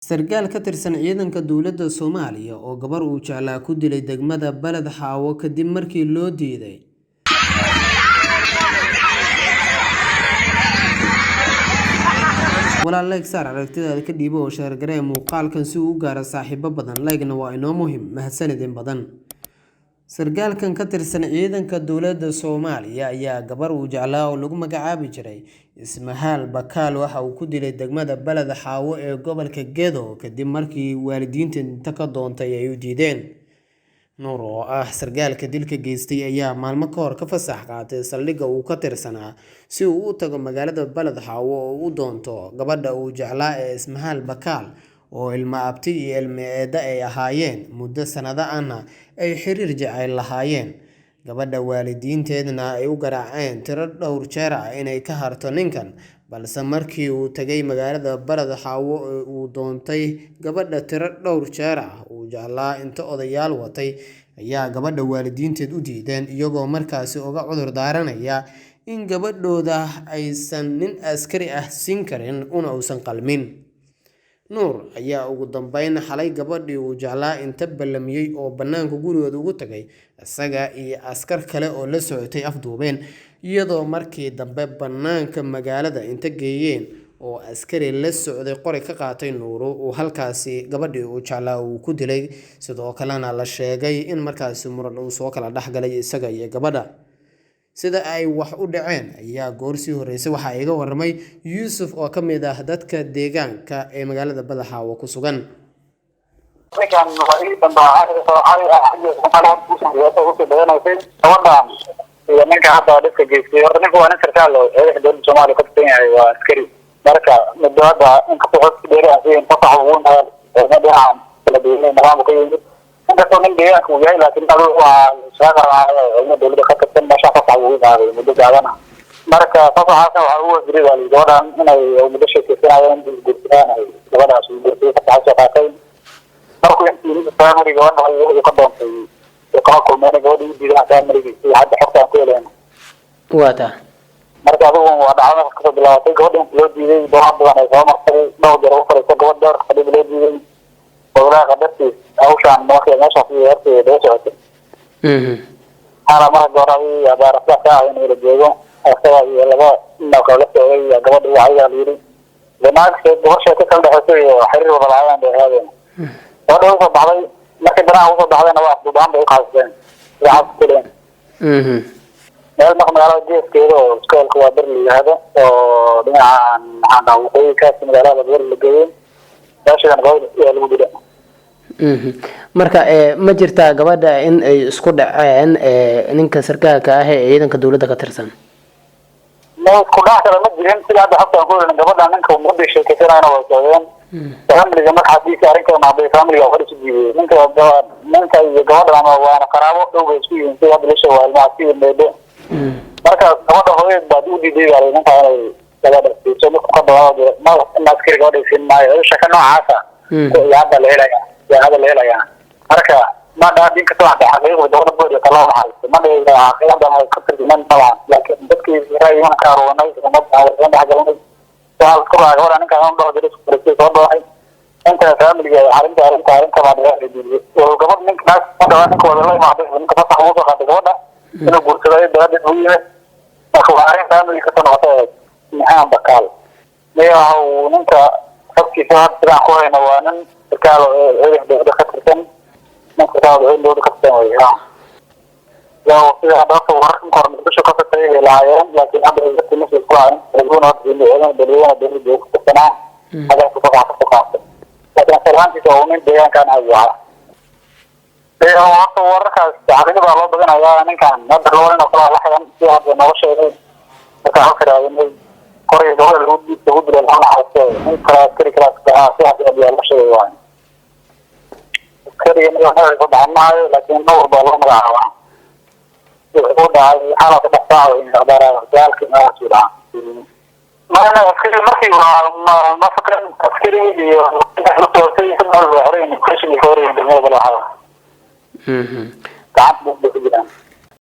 Sarkaal ka tirsan ciidanka dowladda Soomaaliya oo gabar uu jeclaa ku dilay degmada Balad Xaawo kadib markii loo diiday. Walaal like saar aragtidaada ka dhiibo oo share garee muuqaalkan si uu u gaaro saaxiibo badan. Like-na waa inoo muhiim. Mahadsanidin badan. Sarkaalkan ka tirsan ciidanka dowladda Soomaaliya ayaa gabar uu jeclaa oo lagu magacaabi jiray Ismail Bakaal waxa uu ku dilay degmada Balad Xaawo ee gobolka Gedo kadib markii waalidiinta inta ka doontay ay u diideen. Nuur oo ah sarkaalka dilka geystay ayaa maalmo ka hor ka fasax qaatay saldhigga uu ka tirsanaa si uu u tago magaalada Balad Xaawo oo uu u doonto gabadha uu jeclaa ee Ismail Bakaal oo ilma abti iyo ilma eedda ay ahaayeen muddo sanado ahna ay xiriir jacayl lahaayeen. Gabadha waalidiinteedna ay u garaaceen tiro dhowr jeer ah inay ka harto ninkan, balse markii uu tagay magaalada Balad Xaawo ee uu doontay gabadha tiro dhowr jeer ah uu jeclaa inta odayaal watay ayaa gabadha waalidiinteed u diideen iyagoo markaasi uga cudur daaranaya in gabadhooda aysan nin askari ah siin karin una uusan qalmin. Nuur ayaa ugu dambeyn xalay gabadhii uu jeclaa inta ballamiyay oo bannaanka gurigooda ugu tagay isaga iyo askar kale oo la socotay afduubeen, iyadoo markii dambe bannaanka magaalada inta geeyeen oo askari la socday qori ka qaatay Nuuru uu halkaasi gabadhii uu jeclaa uu ku dilay, sidoo kalena la sheegay in markaasi muran uu soo kala dhexgalay isaga iyo gabadha. Sida ay wax u dhaceen ayaa goor sii horeysay waxaa iga warramay Yuusuf oo ka mid ah dadka deegaanka ee magaalada Balad Xaawo ku sugan. Ninkan waa ii dambaa usoo dhawanaysay gabadhan iyo ninka hadda dhibka geystay. Horta ninka waa nin sarkaal oo ciidanka dowladda Soomaaliya ka tirsan yahay, waa askari. Marka muddo hadda inkastoo xog dheeri aan siin fasax ugu nahay dhinacan kala duwanay nidaamka ka yimid, inkastoo nin deegaanka uu yahay, laakiin adigu waa shaqo cilmo dowladda ka tirsan meesha fasax ugu qaaday muddo gaaban ah. Marka fasaxaasna waxaa ugu wasiray baa gabadhan inay muddo sheekeysanayeen, guursadaan ay gabadhaas uu guursaday fasax usoo qaatay. Markuu intii family gabadha uu ka doontay uu kala kulmeen gabadha u diiday family iyo hadda xogta aan ku helayno. Waa taa. Marka adigu waa dhacdo marka kasoo bilaabatay gabadha inta loo diiday doona badan ay soo martay, dhowr jeer ugu fariiso gabadh dhowr fadhib loo diiday oo ilaaha qadartiis hawshaan markay meeshaas iyo horteeda daba socotay. Hala marka gabadha abaarasa ka ah inuu la joogo asaga iyo laba nin oo kale la socday iyo gabadha waa ayaga la yidhi naag gabar sheeko kala dhexeyso iyo xiriir wada lahaayeen bay ahaadeen. Gabadha usoo baxday, markii danaha usoo baxdayna waa afduubaan bay uqaasteen sida cabsi kuleen meel marka magaalada geeskeeda oo iskoolka waa ber la yidhaahdo oo dhinacan maxaan dhahaa waqooyi kaasi magaalada ber la geeyey, meeshadan gabadha ayaa lagu dila. Marka ma jirtaa gabadha in ay isku dhaceen ninka sarkaalka ah ee ciidanka dowladda ka tirsan? Ma isku dhac kale ma jirin sida hadda xogta aan ku helin. Gabadha ninka muddo sheekeysanayana waa socdeen familiga. Marka hadiisi arrinkan hadday familiga waa isu diiday ninka ninka iyo gabadha ama waana qaraabo dhow bay isku yihiin sida hadda la sheego, waa ilmaha si meedho. Marka gabadha hooyadeed baa u diiday baa ninka inay gabadha siiso markuu ka doono ma in askari gabadha siin maayo, shaka noocaasa iyo hadda la helaya yaa hadda la helayaa. Marka ma dhaa inkastoo hadda xaqiiqda gabadha bood iyo talaa waxaa ma dhihi xaqiiqda ma ka tarjuman malahan, laakiin dadkii ra'yigan ka aruurnay ummadda aan dhex galnay waxaa isku raacay gabadha ninka aan dhowr jeer isku fariistay soo dhooxay inta familiga arrinta arrinta arrinta baa dhigaa diiday oo gabadh ninka naag ma dhawaa ninka wada la imaaday ninka fasax ugu soo qaatay gabadha inuu guursaday daraaddeed ugu yimid. Marka waa arrin family kasoo noqotay. Maxaan Bakaal miya uu ninka xogtiisa hadda sidaan ku hayno waa nin sarkaal oo ciidanka dowladda ka tirsan, nin sarkaal oo ciidanka dowladda ka tirsan wey. Sida hadda horta wararkan hore Muqdisho ka tagtay ay lahaayeen, laakiin hadda ay dadkii masjid ku lahaayeen dowladuna hadda ciidanka dowladana dowladda ka tirsanaa hadalka fasax kasoo qaatay, laakiin asal ahaantiisa waa nin deegaankan aad u ahaa. Horta wararkaas xaqiiqada loo badinayaa ninkan hadda laba nin oo kale la xiran si hadda nooga sheegay. Markaan xogta raadinay koray gabadha lagu lagu dilay lama naxariisto nin kale askari kale ah si hadda ayaa la sheegay waay askariga magaciisa baxan maayo, laakiin Nuur baa loo magacaabaa. Wuxuu dhacay xaalaa saddex saac in abaara dagaalkii meelahaas uu dhacaa. Marna askari markii waa ma fikran askari iyo la toosay saddex waa xoreyn question ka horeyn degmada Balad Xaawo gacanta bay ku jiraan.